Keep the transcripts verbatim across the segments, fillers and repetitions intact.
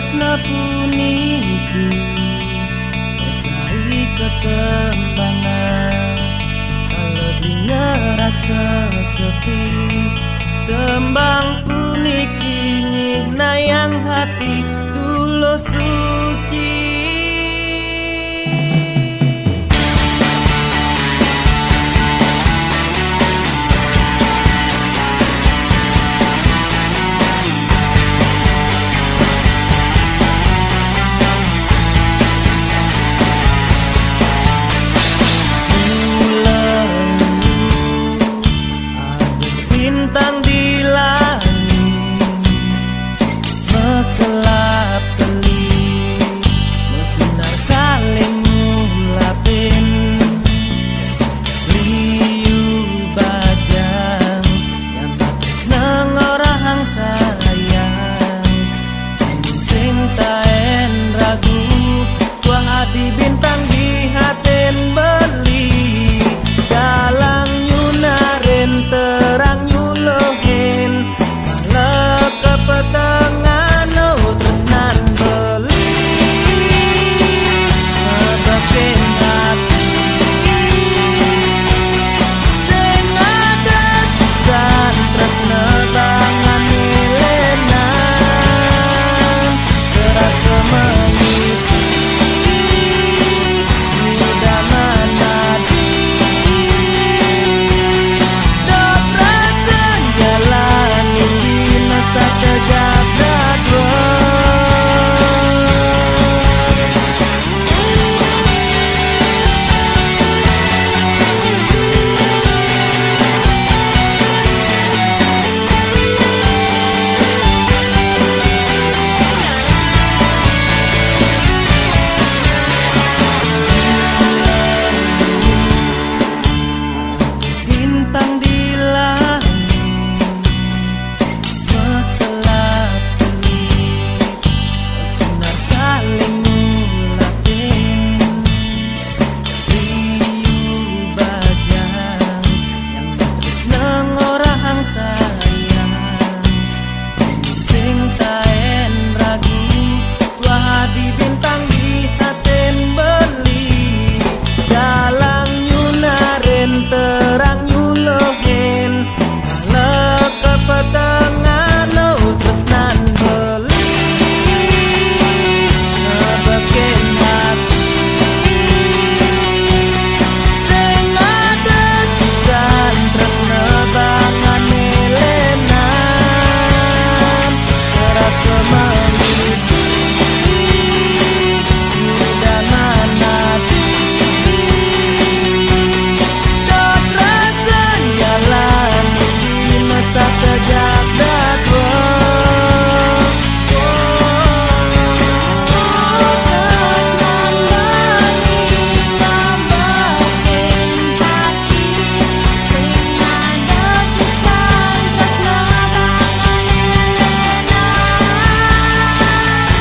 Napuniki mesai ketembangan, kalebih ngerasa sepi. Tembang puniki nyinayang hati tulus suci. Mula bintang di langit mekelap-kelip, mesunar saling ngulapin. Liu bajang yang batis nang orang sayang, sing taen ragu, tuah adi bintang di haten beli. Galang nyunaren terang nyulohen, maleka petengano tresnan beli. Ngebekin hati sing ada sisan tresna bangan milenan, serasa mengisi. Udah menadi dot rasen jalanin dinas tak tegak dadua. Bintang di langit mekelap-kelip, sinar saling ngulapin. Liu bajang yang batis nang orang sayang, sing taen ragu, tuah adi bintang di haten beli. Galang nyunaren terang nyulohen, maleka petengano tresnan beli. Ngebekin hati sing ada sisan tresna bangan milenan, serasa mengisi. Udah menadi dot rasen jalanin dinas tak tegak dadua.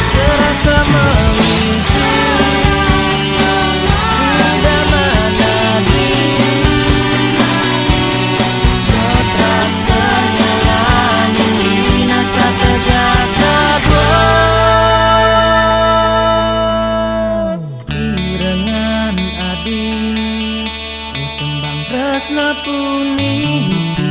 Serasa mengisi idaman hati. Dot rasen jalanin dinas tak tegak dadua. Irengan adi, oh tembang tresna puniki.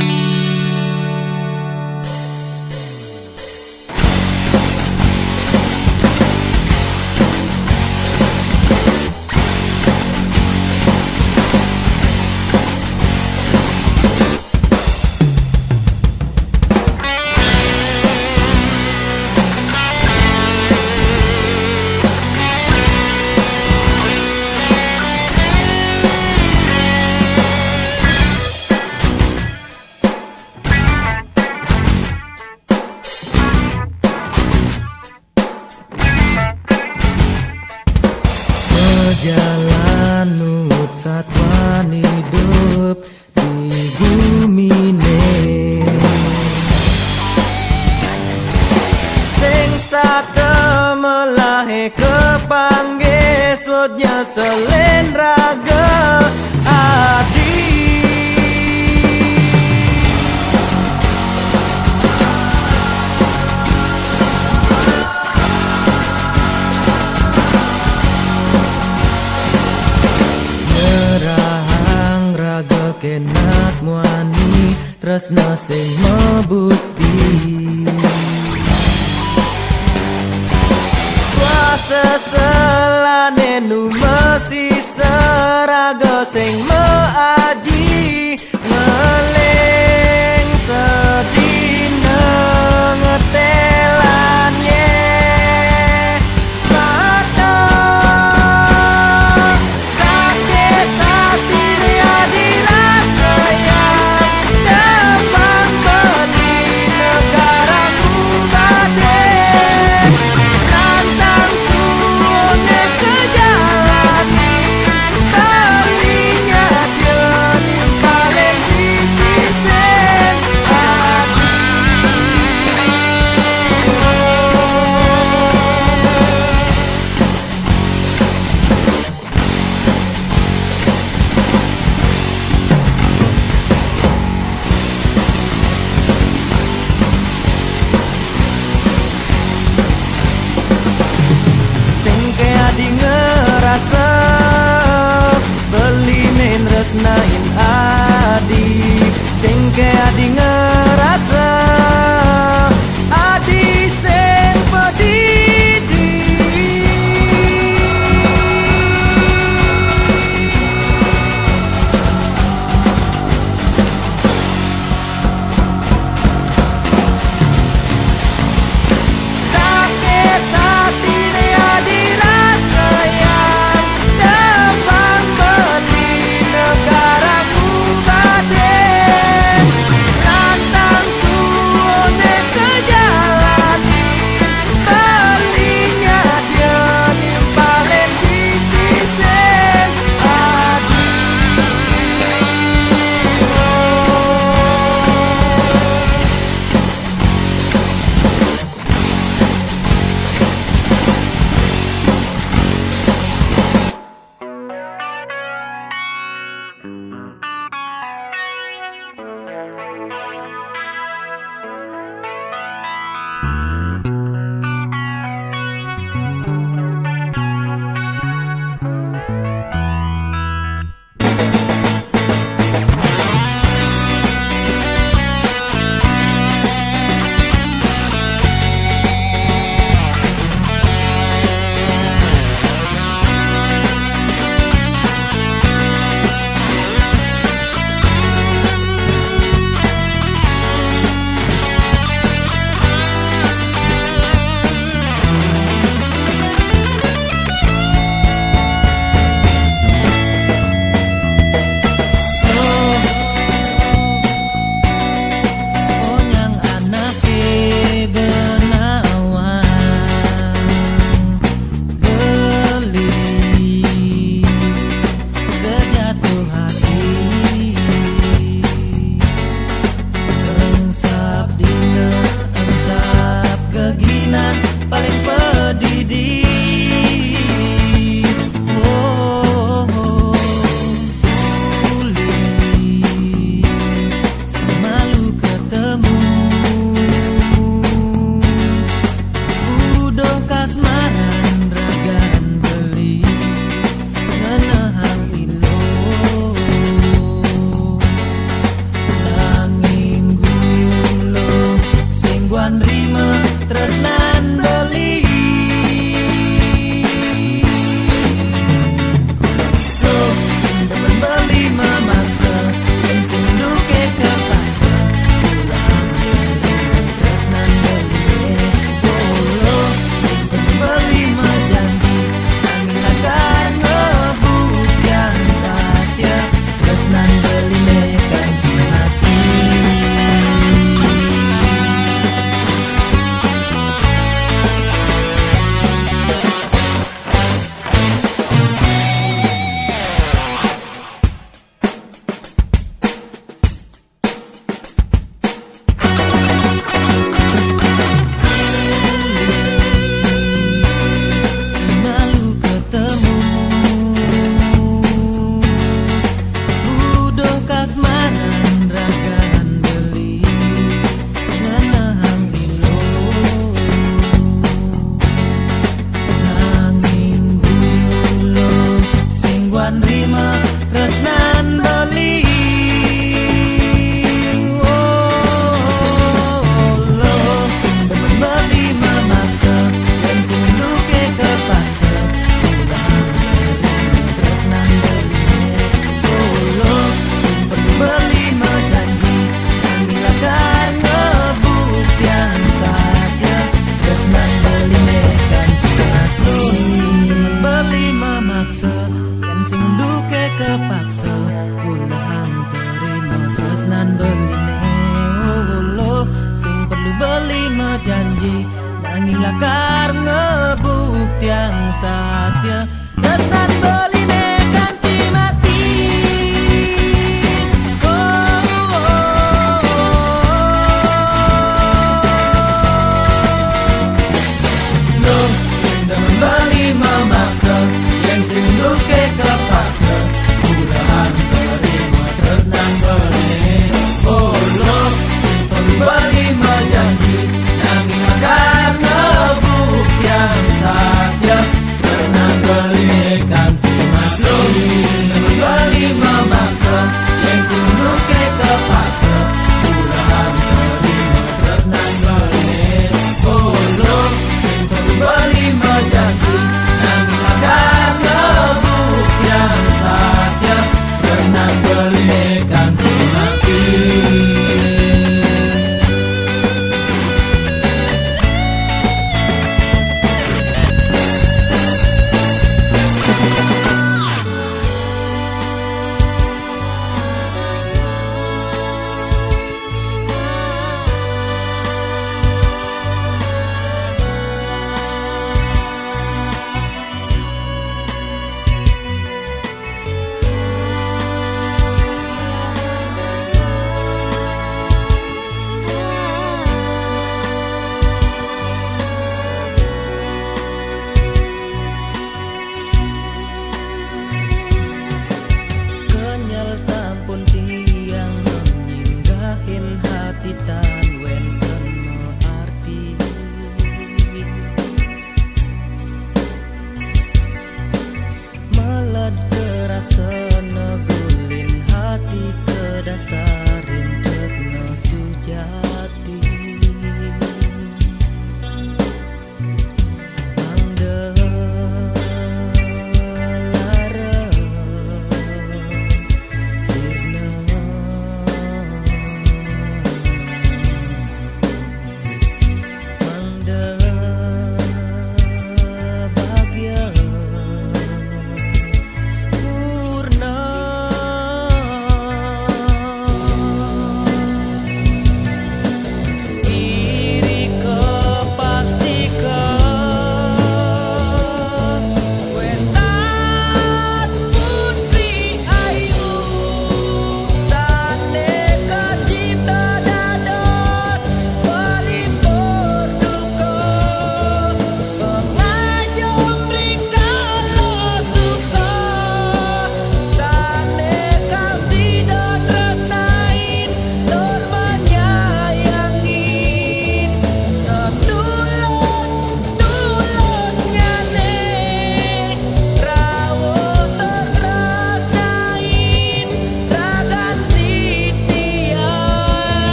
Bejalan nuut satuan idup di gumi ne. Sing stata melahe kepangge sodnya selen raga adi. Tresno sing mebukti. Kuasa selane nu mesi seraga sing meaji. Ngeling sedina ngetelan ye. Mata sakit hati dia dirasa yang dapat beli. Duke kepaksa, ulah terima tresnan beline. Oh, lo, sing perlu beli ma janji, nanging lakar ngebuktiang satia. Tresnan beline kanti mati. Oh, oh, oh. Lo, sing demen beli memaksa, yen sing duke kepaksa, ulah terima tresnan beline. Oh, lo, sing perlu beli ma janji, nanging lakar ngebuktiang satia. Tresnan beline kanti mati. Lo, sing demen beli memaksa, yen sing duke kepaksa, ulah terima tresnan beline. Oh, lo, sing perlu beli ma janji, nanging lakar ngebuktiang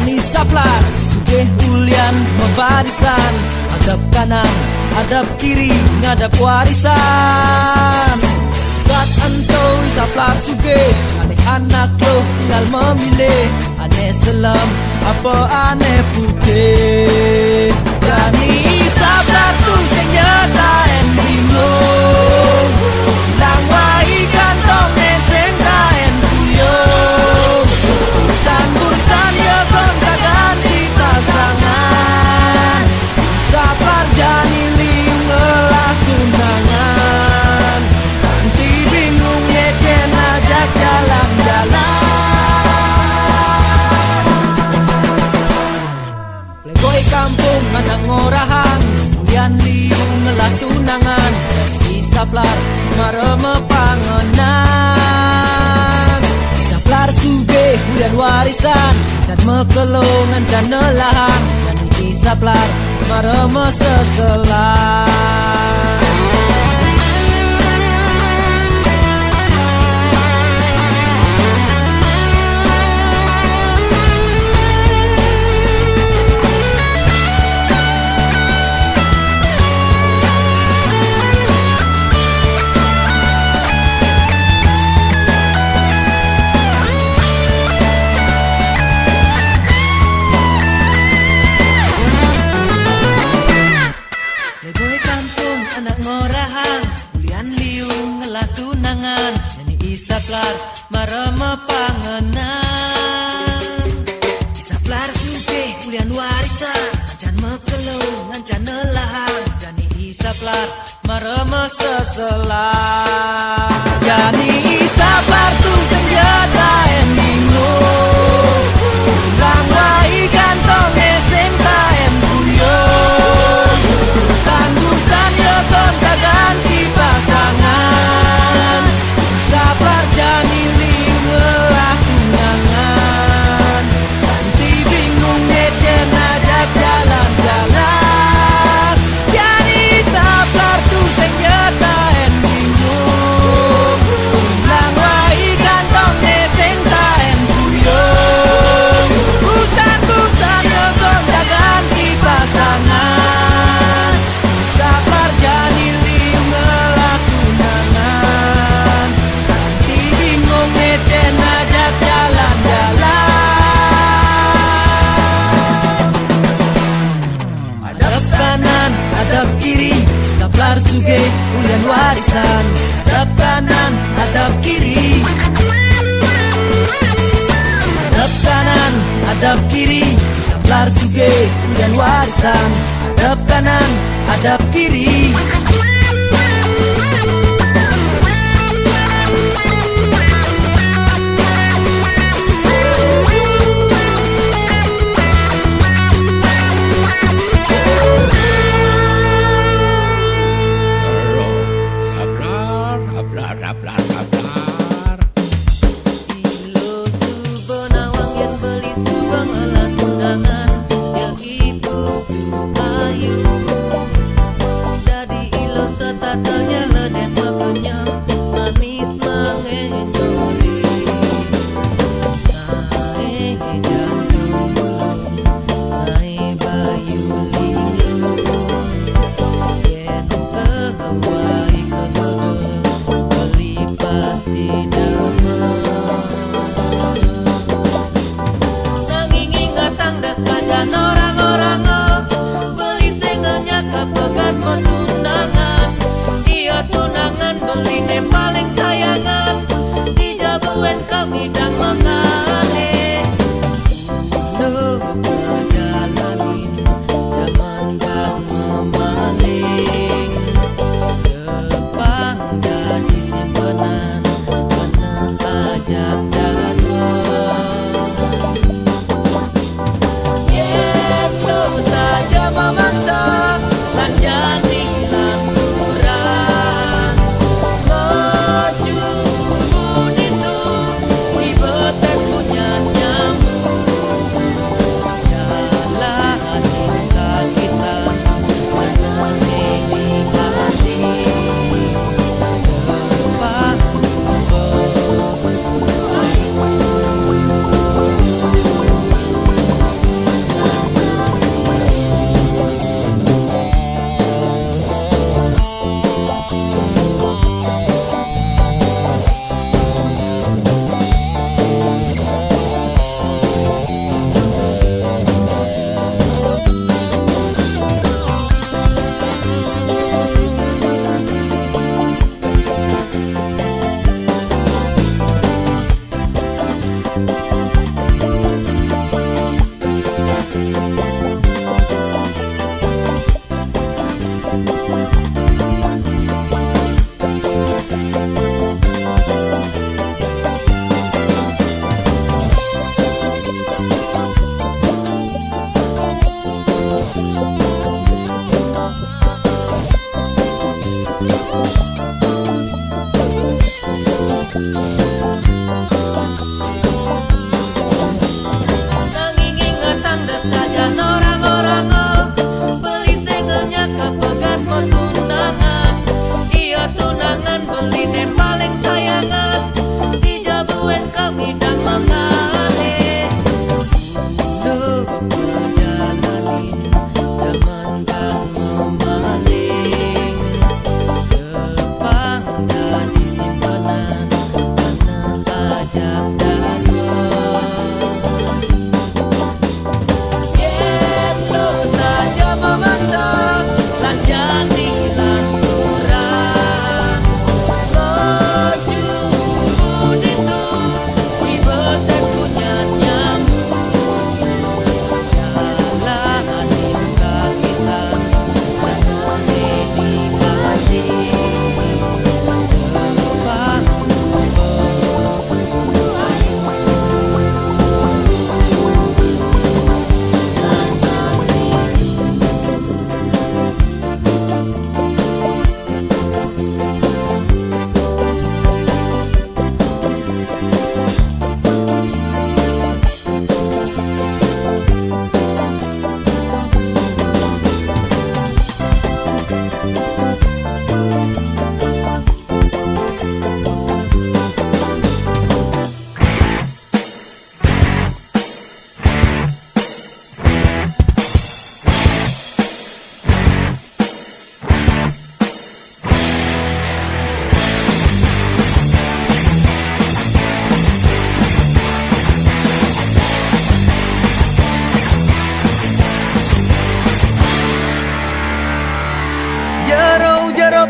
Isaplar sugih ulian mabarisan, adep kanan, adep kiri, ngadep warisan. Gat ento Isaplar sugih, ané anak luh tinggal mamilih, ané selem apa ané putih. Jani Isaplar tu sing nyertain bingung, langwai kantongné sing kain puyung. Busan-busan ya gonta-ganti pasangan, Isaplar jani liu ngelah tunangan. Nanti bingung ngecen ajak jalan-jalan. Playboy kampung anak ngorahang, ulian liu ngelah tunangan. Isaplar mara mapangenan. Isaplar sugih ulian warisan, can makelo ngan can nelahang. Jani Isaplar mara maseselan. Playboy kampung anak ngorahang, ulian liu ngelah tunangan. Jani Isaplar mara mapangenan. Isaplar sugih ulian warisan, ngan can makelo ngan can nelahang. Jani Isaplar mara maseselan. Jani Isaplar tu sing nyertain bingung, langwai kantongné sing kain puyung. Busan-busan ya gonta-ganti pasangan, Isaplar jani liu ngelah tunangan. Nanti bingung ngecen ajak jalan-jalan. Jani Isaplar tu sing nyertain bingung, langwai kantongné sing kain puyung. Busan-busan ya gonta-ganti pasangan, Isaplar jani liu ngelah tunangan. Nanti bingung ngecen ajak jalan-jalan. Adep kanan, adep kiri, Isaplar sugih ulian warisan. Adep kanan, adep kiri. Adep kanan, adep kiri, Isaplar sugih ulian warisan. Adep kanan, adep kiri. Saplar, saplar, saplar, saplar. Ilo suba nawang yén beli suba ngelah tunangan, ya ibu tu ayu. Dadi ilo setata nyeledeh makenyem, manis mangejoli. Naé jantung bulu, naé bayu lilu. Yén sesuai kejodoh, beli pasti demen. Nanging ingetang deh sajan orang-orang, beli sing ngenyak pegat metunangan. Iya tunangan beliné paling sayangan, dija buin kal ngidang mengané. Unduk ngejalanin zaman bang memaling. Tepang janji simpenan, kena ajak jadwal. Yén to saja memaksa, lan jani lanturan. Maju budi tu, ribet dan punya nyamuk. Jalan sakitan, mana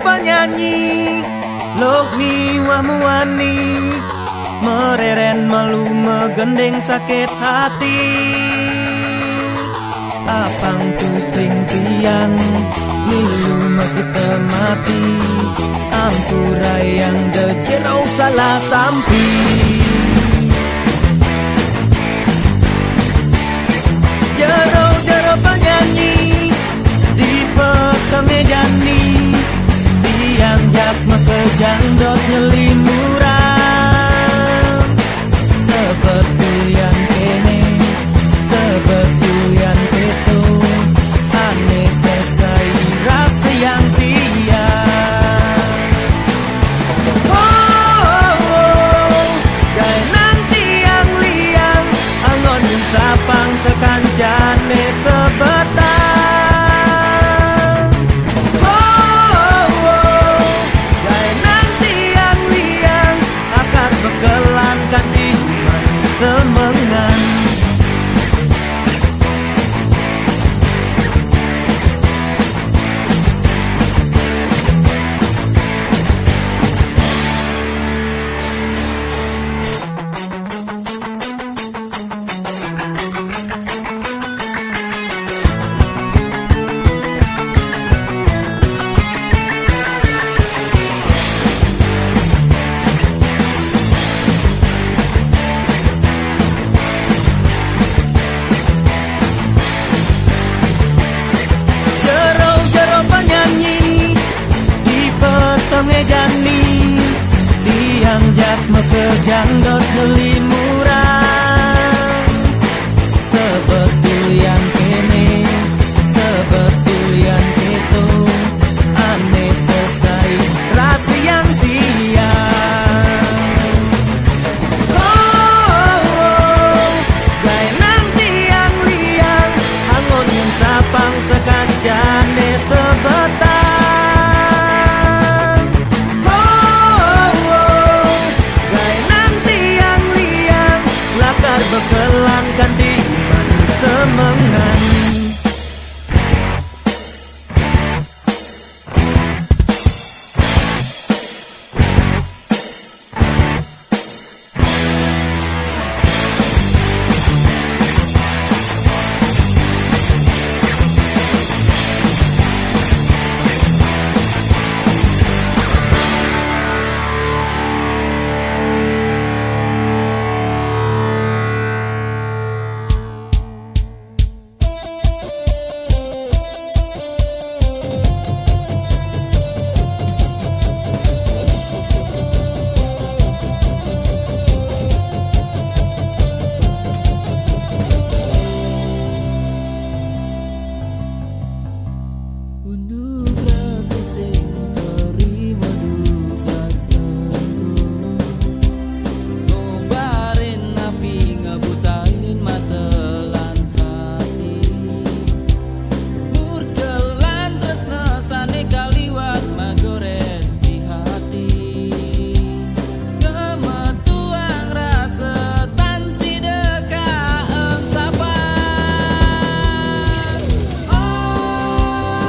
Penyanyi, lok miwah muani, mereren malu megending sakit hati. Apang pusing tiang, milu mekita mati, ampurai yang de jero salah tampi. Jero-jero penyanyi, di petengah jani, tiang jak mekejang dot ngelimuran. Sebetulian kene, sebetulian keto, ane sesai rasa yang tiang. Oh, oh, oh, dai nang tiang liang, angon sapang sekancane sebetang. Oh, oh, oh, dai nang tiang liang, lakar bekelan kanti mani semengan. Jero-jero penyanyi, di petengah jani, tiang jak mekejang dot ngelimuran. Sebetulian kene, sebetulian keto, ane sesai rasa yang tiang. Oh, oh, dai nang tiang liang, angon sapang sekancane sebetang. Oh, oh, dai nang tiang liang, lakar bekelan kanti mani semengan. Unduk rasa sing terima duka sentuh. Ngombarin api ngebutain mata lan hati. Murka lan tresna sane kaliwat magores di hati. Ngemetuang rasa tan sida kaem sapan. Oh,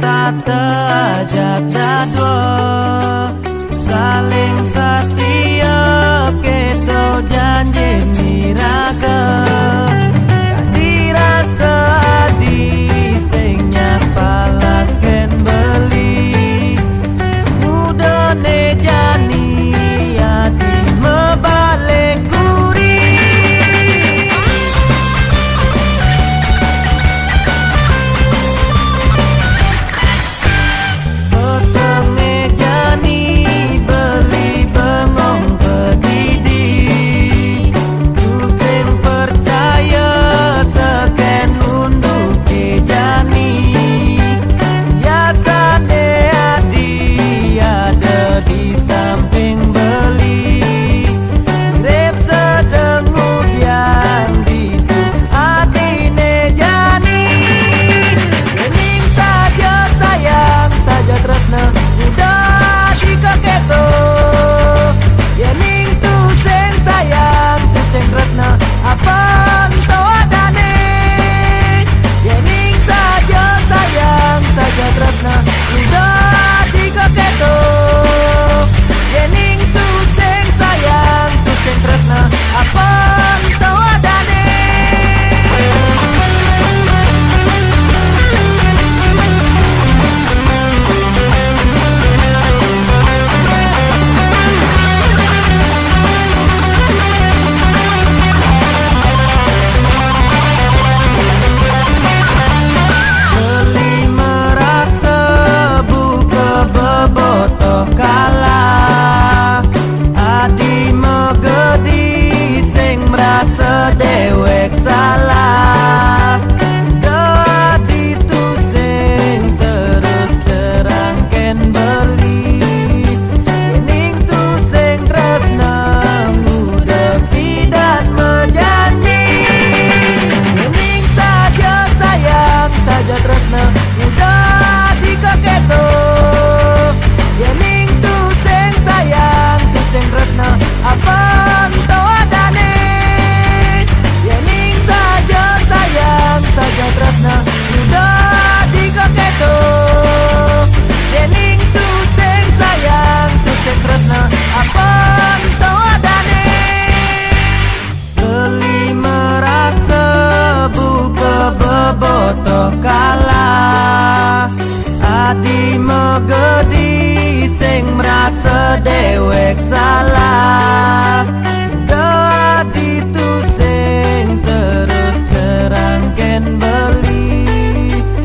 Tata jata dua, saling satia, keto janji miraga. Kadi rasa adi sing nyak palas ken beli. Mudane jani adi mebalik kuri. Petenge jani beli bengong pedidi. Tusing percaya teken unduke jani. Biasane adi ada di samping beli. Rep sedeng udian ditu adine jani. Yening saja sayang, saja tresna, udah dikeketo. Yening tusing sayang, tusing tresna, apan to adane. Yening saja sayang, saja tresna, udah dikeketo. Yening tusing sayang, tusing tresna, apan to adane. Beli merasa buka bebotoh kalah. Adi megedi sing merasa dewek salah. Dadi tusing terus terangken beli. Yening tusing tresna ngudepi dan mejanji. Yening saja sayang, saja tresna, udah dikeketo. Yening tusing sayang, tusing tresna, apan to adane. Yening saja sayang, saja tresna, udah dikeketo. Yening tusing sayang, tusing tresna, apan to adane. Beli merasa buka bebotoh kalah. Adi megedi sing merasa dewek salah. Dadi tusing terus terangken beli.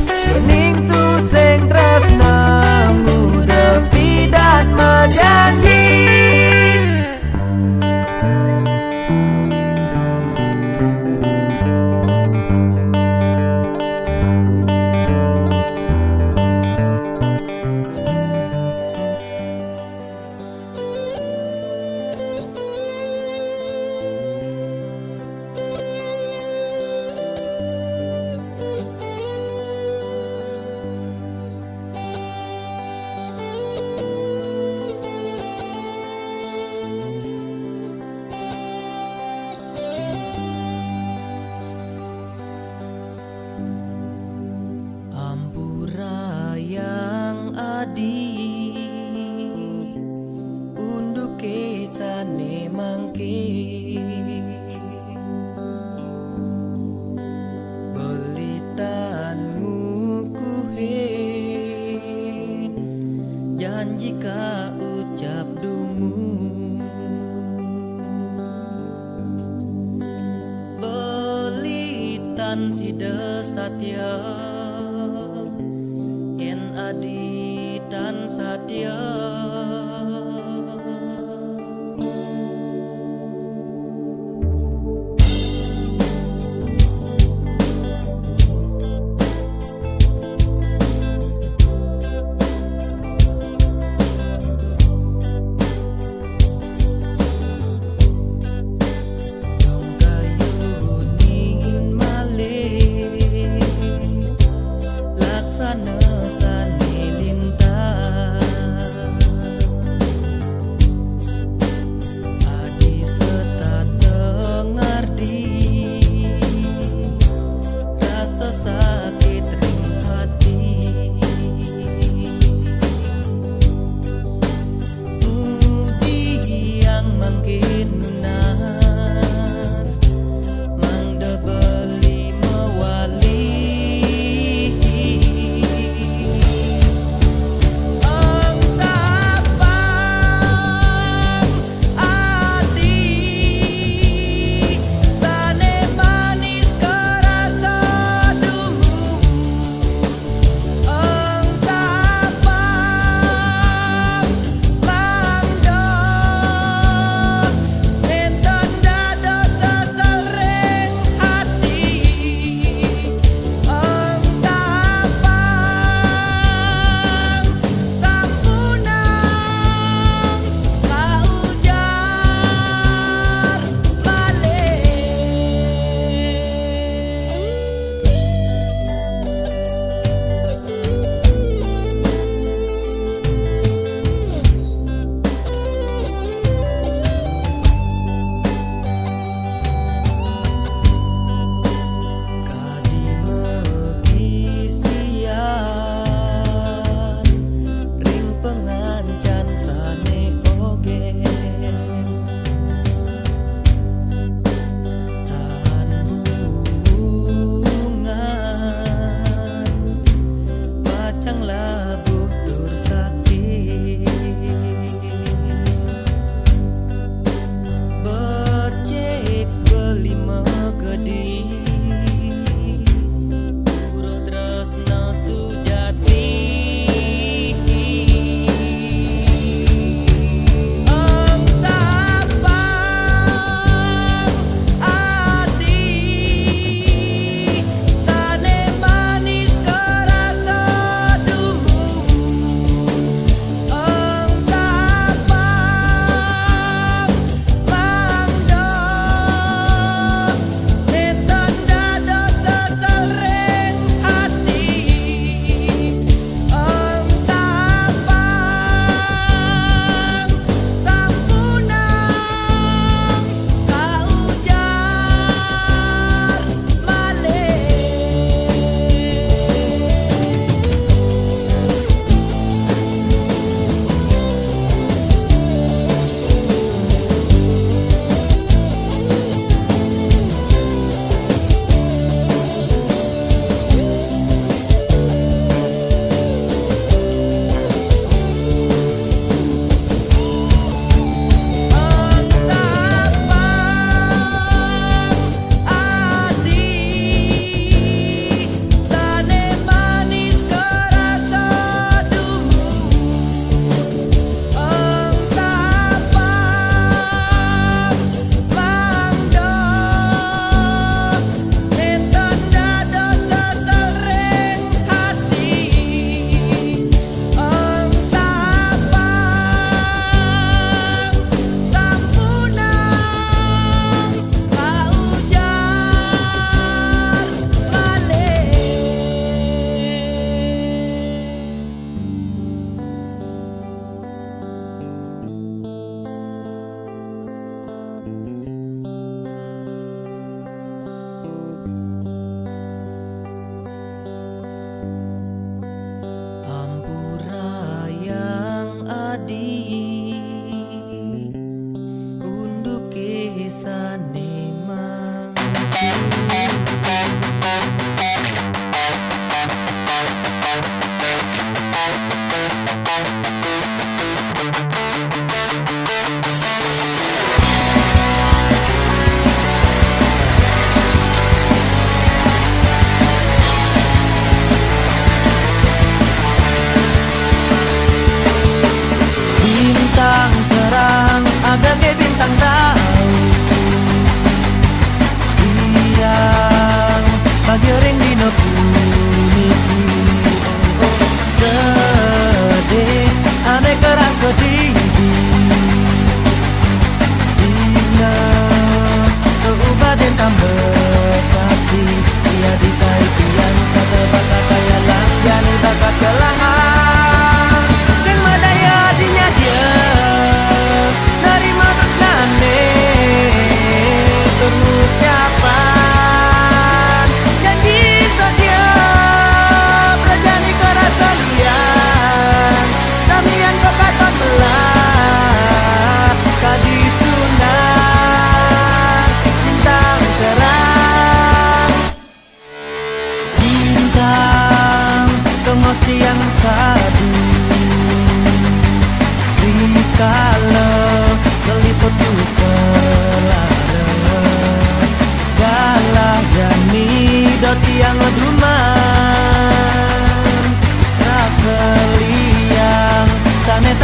Yening tusing tresna ngudepi dan mejanji. Ampura yang adi, unduke sane mangke. Belitan ngukuhin, janji ka ucap dumu. Belitan sida satia, yen adi tan satia. Dong kayunin malih, laksana sane lintang.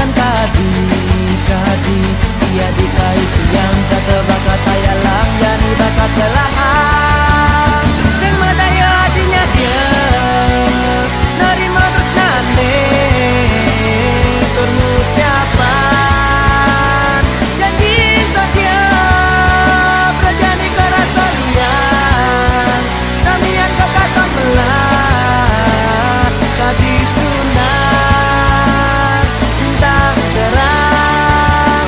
Kadi, kadi, ia di kai tiang kata bakat ayalang jani bakat belahan. Sing madaya adinya dia nerima terus nane tur ngucapan janji setia berjani kerasa liang samian kekaton melah kadi sunan bintang terang.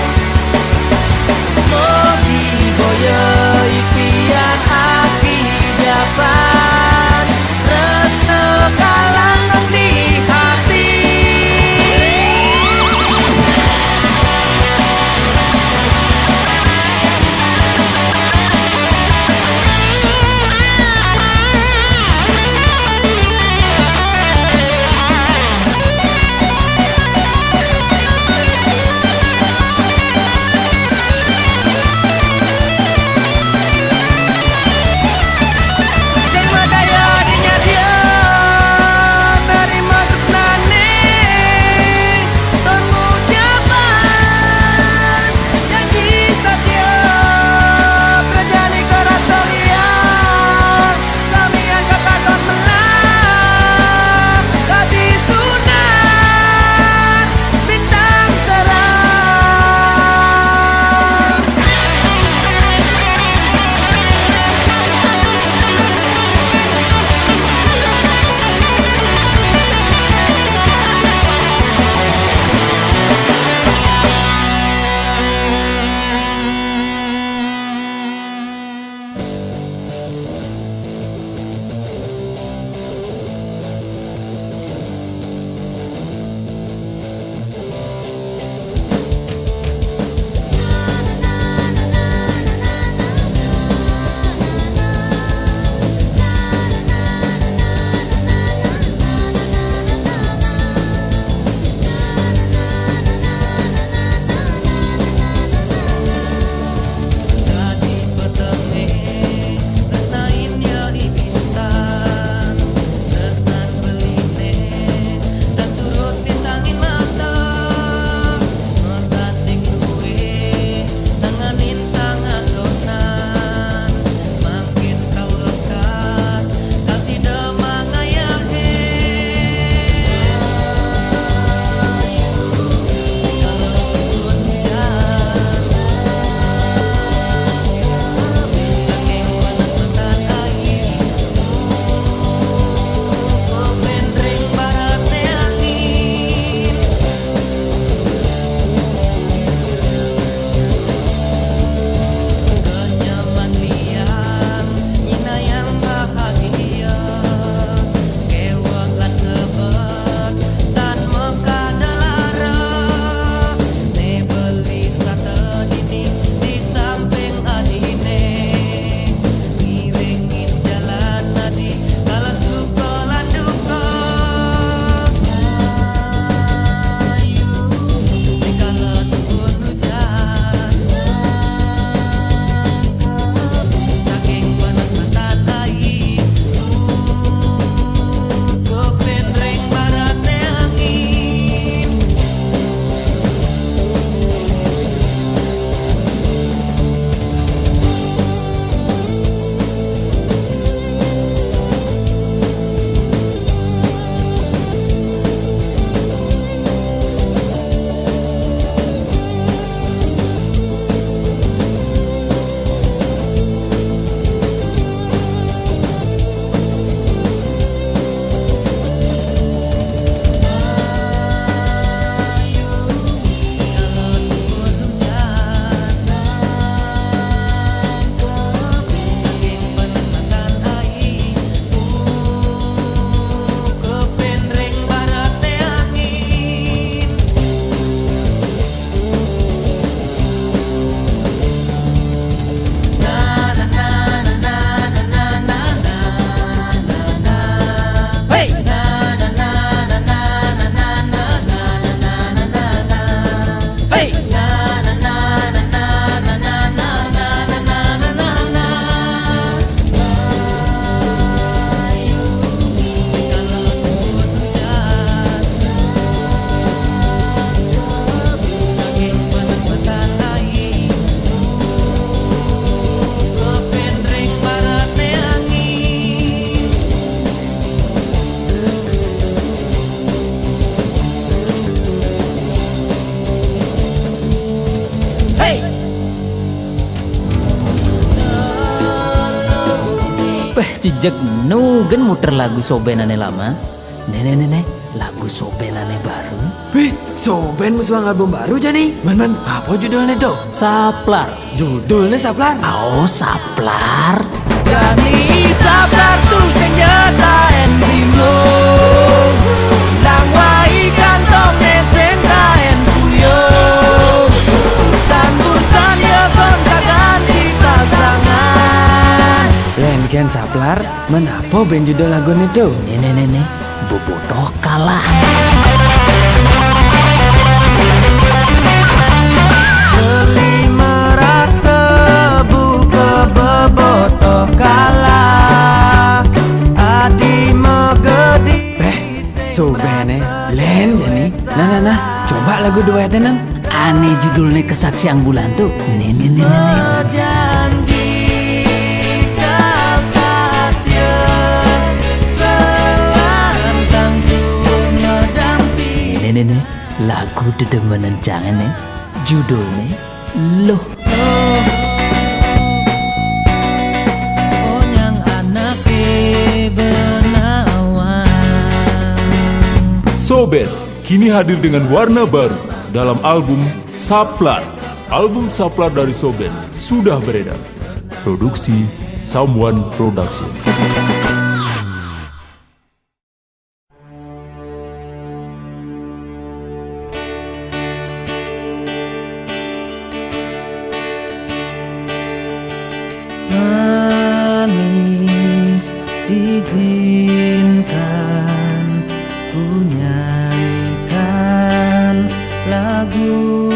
Jejeg nu gen muter lagu Soben ané lama. Né né né né, lagu Soben ané baru. Wih, Soben musuang album baru jani. Man man, apa judulné to? Saplar. Judulné Saplar? Oh, Saplar. Jani Saplar tu senjata en bingung. Lang wai kantongné senta en puyung. Busan-busan ya kon kaganti pasangan. Lén gén Saplar, man apa bén judul laguné to? Né né né né, Bobotoh Kalah. Beli merasa buka bebotoh kalah. Adi megedi. Péh, Sobené, lén jani. Nah nah nah, coba lagu duétné nang. Ané judulné Kesaksian Bulan to. Né né né né né. Janji kal satia, selantang tu medamping. Né né né né, lagu dedemenan cangé né, judulné Luh. Onyang anaké benawang. Soben kini hadir dengan warna baru dalam album Saplar. Album Saplar dari Soben sudah beredar. Produksi Someone Production. Manis, izinkan ku nyanyikan lagu.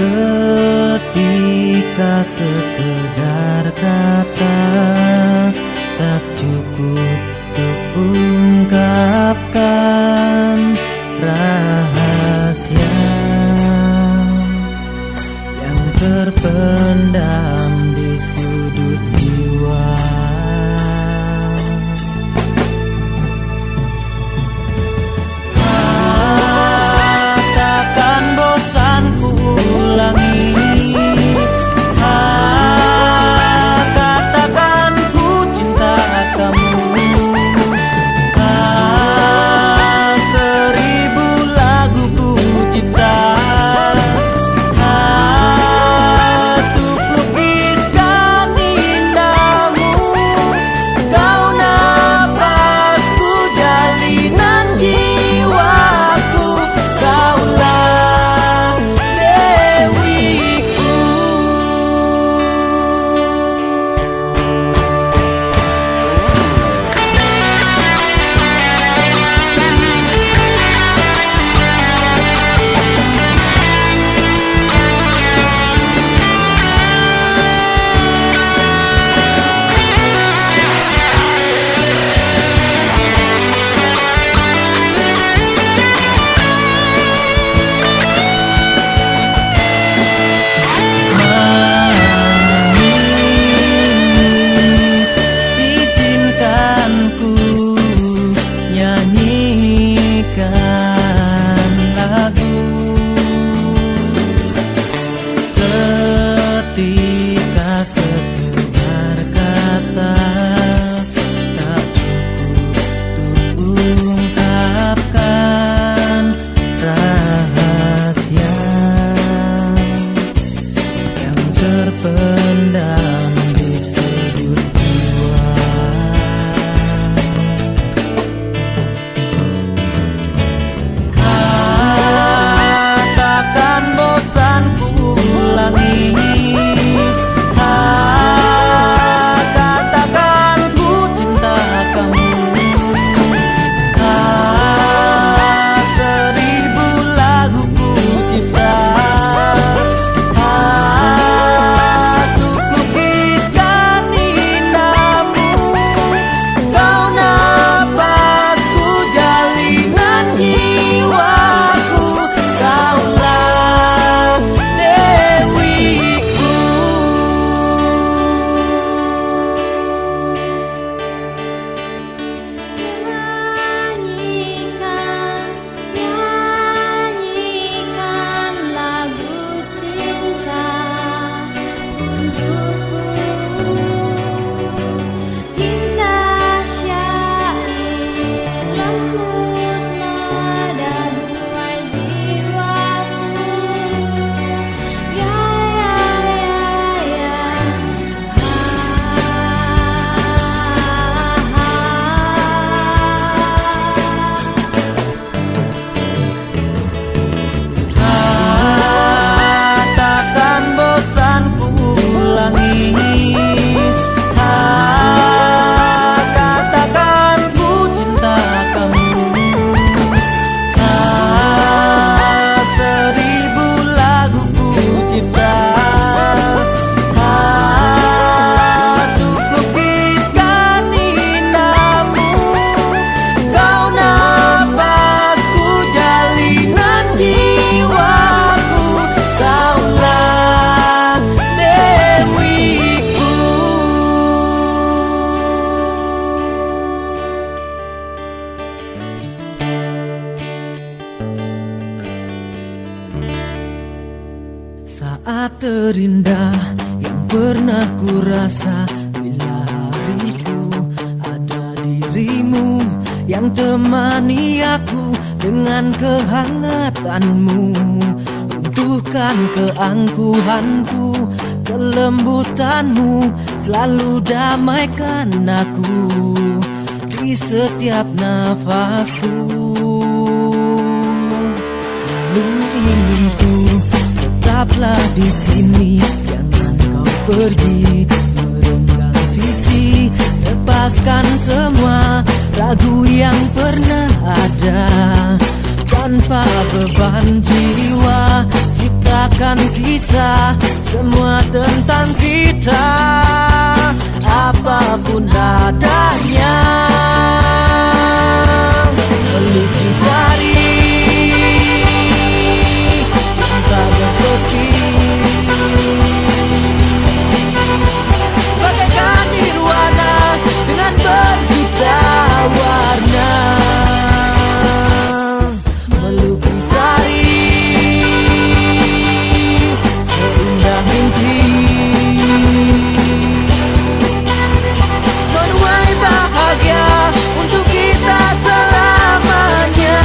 Ketika sekedar kata tak cukup untuk ungkapkan rahasia yang terpendam di sudut jiwa. Takkan bosan ku ulangi. Takkan Terindah yang pernah ku rasa bila hariku ada dirimu yang temani aku dengan kehangatanmu. Runtuhkan keangkuhanku, kelembutanmu selalu damaikan aku di setiap nafasku. Selalu inginku tetaplah di sini, jangan kau pergi merenggang sisi. Lepaskan semua ragu yang pernah ada. Tanpa beban jiwa, ciptakan kisah semua tentang kita. Apapun adanya, melukis hari yang tak bertepi, bagaikan nirwana dengan berjuta warna. Melukis hari seindah mimpi, menuai bahagia untuk kita selamanya.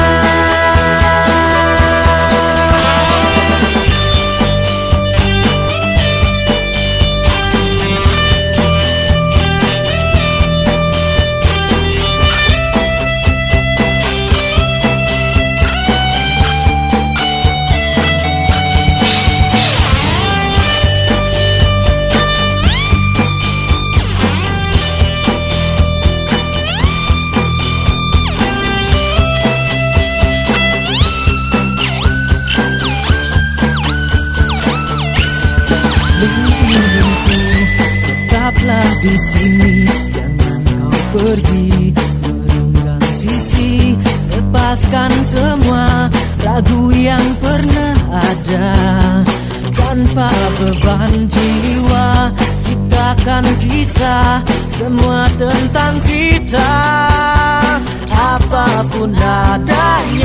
Tetaplah di sini, jangan kau pergi merenggang sisi. Lepaskan semua ragu yang pernah ada. Tanpa beban jiwa, ciptakan kisah semua tentang kita. Apapun adanya.